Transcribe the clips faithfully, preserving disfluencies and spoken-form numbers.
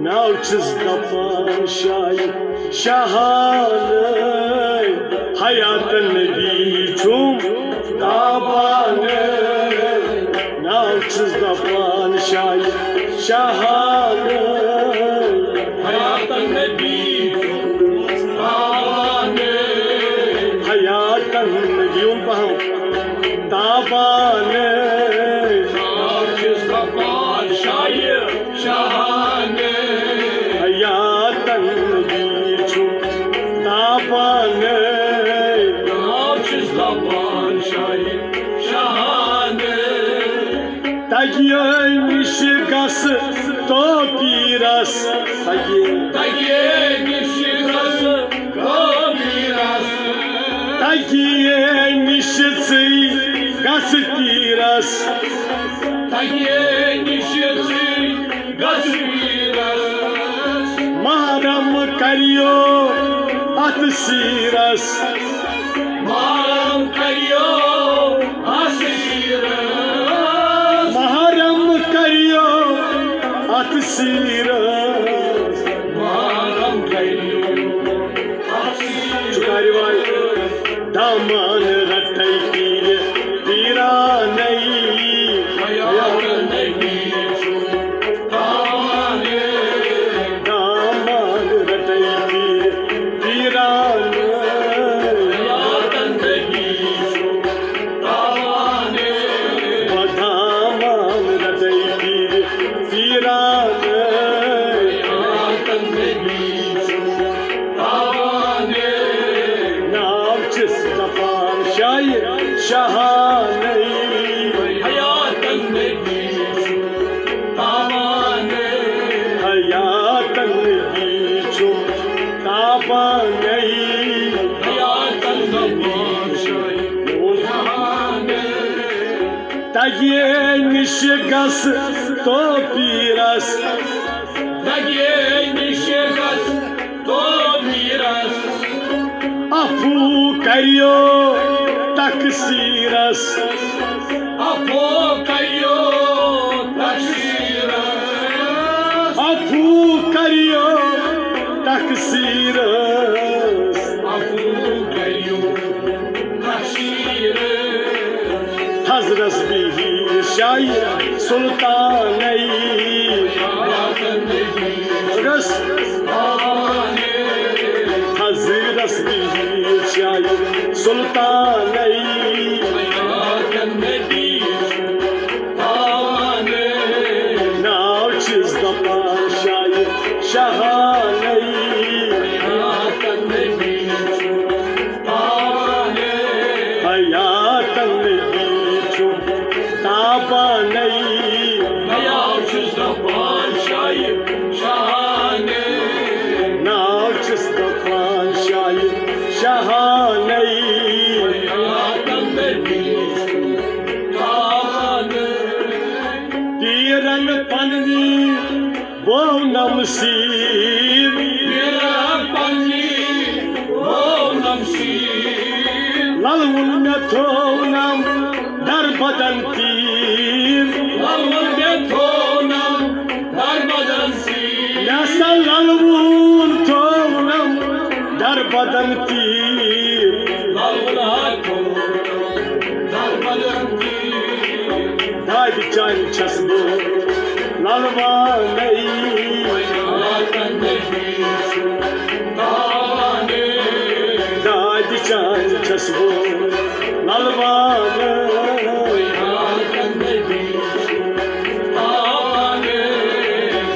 ناو چھِس دپان شاہ شاہانٕے، حیاتن نبی چھُم تابانٕے۔ ناو چھِس دپان شاہ شاہانٕے، حیاتن نبی چھُم تابانٕے۔ حیاتن نبی، یُن پہم، تابانٕے۔ ناو چھِس دپان شاہ شاہانٕے۔ حیاتن نبی چھُم تابانٕے۔ ناو چھِس دپان شاہ شاہانٕے۔ تگہِ نِش گژھ تو پیٖرس۔ تگہِ۔ تگہِ نِش گژھ تو پیٖرس۔ تگہِ نِش ژٕے گژھ پیٖرس۔ تگہِ نِش ژٕے گژھ پیٖرس۔ محرم کریو اتھ سیٖرس۔ محرم کریو اتھ سیٖرس۔ محرم کریو اتھ سیٖرس۔ محرم کریو اتھ سیٖرس۔ چُکارِ وای۔ دامان رٹے پیٖرِ پیٖرانَے۔ حیاتن نبی چھُم تابانٕے۔ دامان رٹے پیٖرِ پیٖرانَے۔ حیاتن نبی چھُم تابانٕے۔ دامان رٹے پیٖرِ پیٖرانَے۔ حیاتن نبی چھُم تابانٕے۔ ناو چھِس دپان شاہ شاہانَے۔ حیاتن نبی چھُم تابانٕے۔ حیاتن نبی چھُم تابانٕے۔ حیاتن نبی چھُم تابانٕے۔ تگہِ نِش گژھ تو پیٖرس۔ تگہِ نِش گژھ تو پیٖرس۔ عفو کریو تقصیٖرس۔ عفو کریو تقصیٖرس۔ عفو کریو تقصیٖرس۔ عفو کریو تقصیٖرس۔ تھزرس بِہِتھ شاہ سلطانَے۔ رس۔ تھزرس بِہِتھ شاہ سلطانَے۔ ناو چھِس دپان شاہ شاہانَے۔ حیاتن نبی چھُ تابانَے۔ ناو چھِس دپان شاہ شاہانَے۔ ناو چھِس دپان شاہ شاہانَے۔ حیاتن نبی چھُ تابانَے۔ پیرن پننی وونم سیٖر۔ پیرن پننی وونم سیٖر۔ للوُن مےٚ تھوونم دربدن تیٖر۔ للوُن مےٚ تھوونم دربدن تیٖر۔ مےٚ سا للوُن تھوونم دربدن تیٖر۔ للوُن ہا تھوونم دربدن تیٖر۔ دادِ چانہِ چھَس بہٕ للوانَے۔ دادِ چانہِ چھَس بہٕ للوانَے۔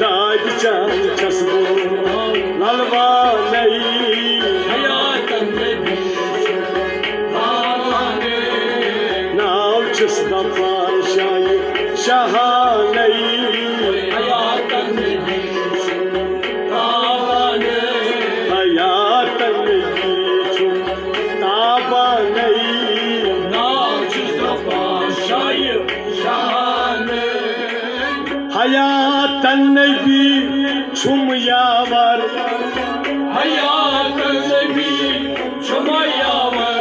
دادِ چانہِ چھَس بہٕ للوانَے۔ ناو چھِس دپان شاہ شاہانَے۔ حیاتن نبی چھُ تابانَے۔ ناو چھِس دپان شاہ شاہانَے۔ حیاتن نبی چھُم یاور۔ حیاتن نبی چھُم یاور۔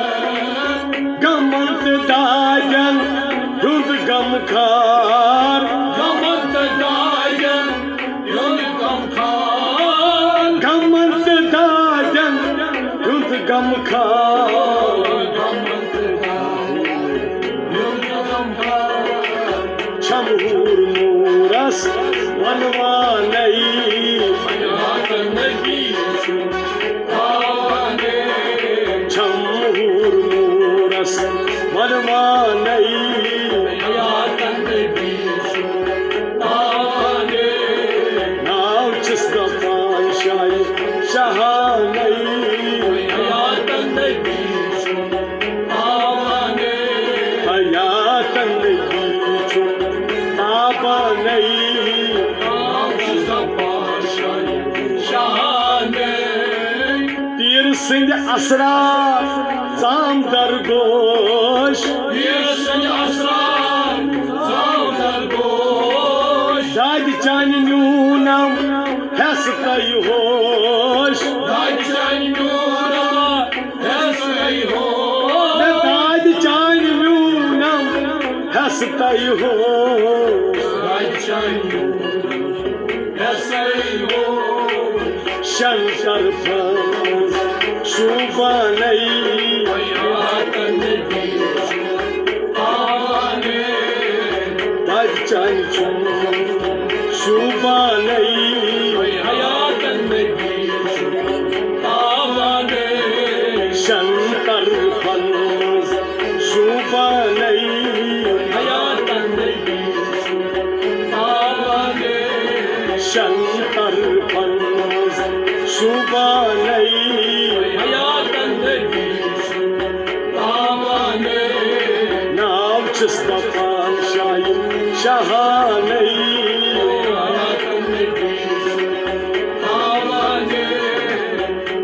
غمن تہٕ دادٮ۪ن ہُنٛد غمخار۔ غمن تہٕ دادٮ۪ن ہُنٛد غم غمن تہٕ دادٮ۪ن ہُنٛد غم خان۔ چھم ہور مورس ونوانے۔ چھم ہور مورس ونوانے۔ ناو چھس دپان شاہ شاہانے۔ حیاتن نبی چھُ تابانے۔ پیر سٕنٛدۍ اسرار زام درگوش۔ دادِ چانہِ نیوٗنم ہٮ۪س تۄہہِ ہوش۔ مےٚ دادِ چانہِ میوٗنم ہٮ۪س تۄہہِ ہوش۔ شن طرفن شوٗبانے۔ دادِ چانہِ چھُم شوٗبانے۔ شن طرفن شوٗبانے۔ شن طرفن شوٗبانے۔ ناو چھُس دپان شاہ شاہانے۔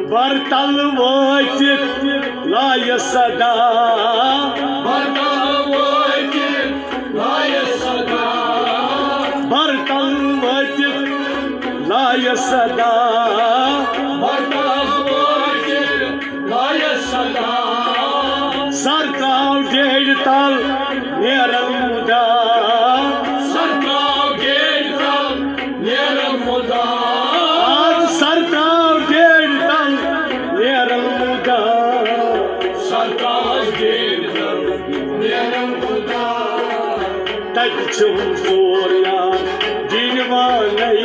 برتل وٲتِتھ لایہِ صدا۔ برتل وٲتِتھ لایہِ صدا۔ سر تراو ڈیڈِ تل نیرن مُدا۔ آز سر تراو ڈیڈِ تل نیرن مُدا۔ تتہِ چھِم ژور یار دِنۍ وانَے۔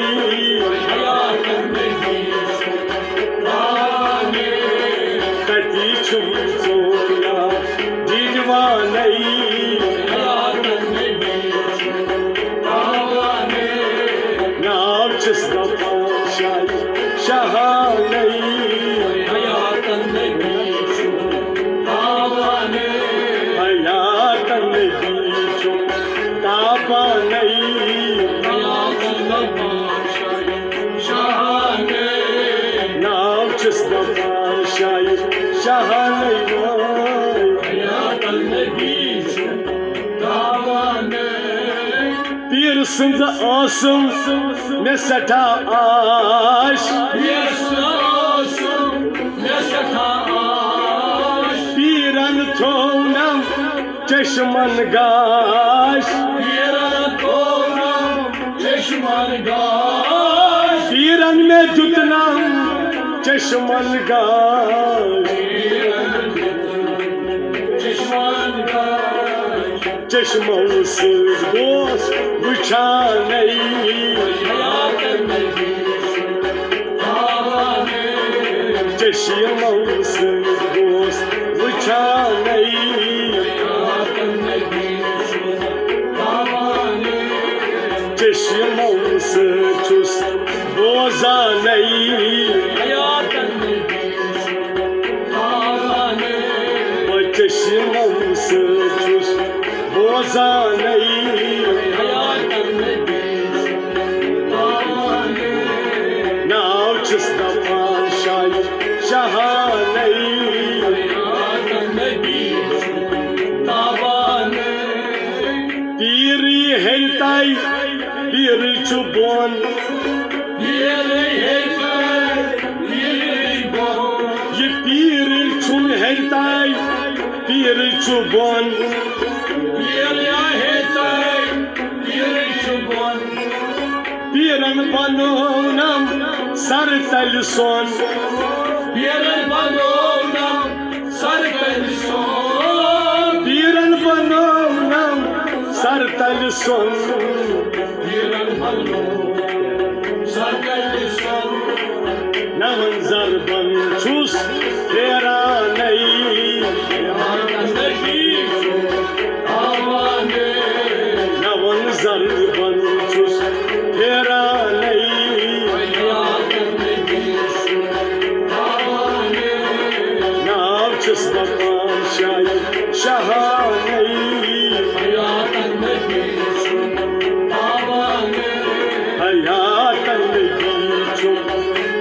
تتی چھُم ژور یار دِنۍ وانَے۔ ناو چھِس دپان شاہ شاہانَے۔ حیاتن نبی چھُ تابانَے۔ ناو چھِس دپان شاہ شاہانَے وٲے۔ پیر سٕنٛز ٲسٕم مےٚ سٮ۪ٹھاہ آش۔ پیرن تھوونم چشمن گاش۔ پیرن مےٚ دیُتنم چشمن گاش۔ چشمو سۭتۍ گوس وٕچھانَے۔ چشمو سۭتۍ گوس وٕچھانَے۔ چشمو سۭتۍ چھُس بوزانَے۔ بہٕ چشمو سۭتۍ چھُس بوزانَے۔ ناو چھِس دپان شاہ شاہانَے۔ پیٖرٕے ہیٚرِ تَے، پیٖرٕے چھُ بۄن۔ یہِ پیٖرٕے چھُنہٕ ہیٚرِ تَے، پیٖرٕے چھُ بۄن۔ پیٖر پیرن بنوونم سر تلہِ سۄن۔ پیرن بنوونم سر تلہِ سۄن۔ پیرن بنوونم سر تلہِ سۄن۔ پیرن بنوونم سر تلہِ سۄن۔ نون ضربن چھُس پھیرانَے۔ نون ضربن چھُس پھیرانَے۔ ناو چھُس دپان شاہی شاہانَے۔ حیاتن نبی چھُ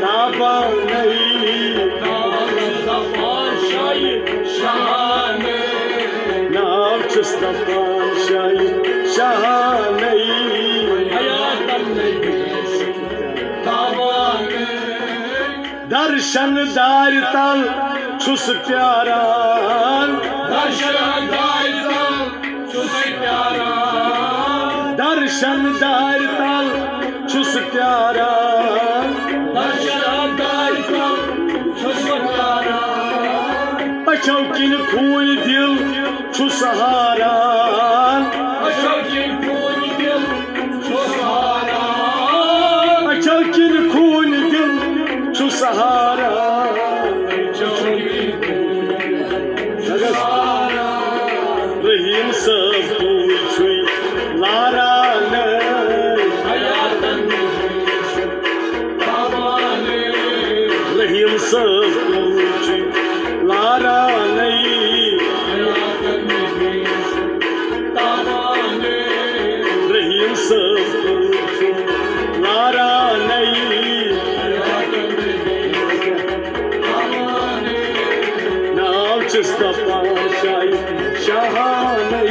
تابانَے۔ ناو چھُس دپان شاہی شاہانَے۔ درشن دارِ تل چھُس پیاران۔ درشن دارِ تل چھُس پیاران۔ درشن دارِ تل چھُس پیاران۔ درشن دارِ تل چھُس پیاران۔ أچھو کِنۍ خوٗنہِ دِل چھُس ہاران۔ أچھو کِنۍ خوٗنہِ دِل چھُس ہاران۔ أچھو کِنۍ خوٗنہِ دِل چھُس ہاران۔ أچھو کِنۍ خوٗنہِ دِل چھُس ہاران۔ رحیم صٲب، تُہۍ چھُے لاران۔ رحیم صٲب، تُہۍ چھُے لارانَے۔ رحیم صٲب، تُہۍ چھُے لارانَے۔ ناو چھُس دپان شاہی شاہانَے۔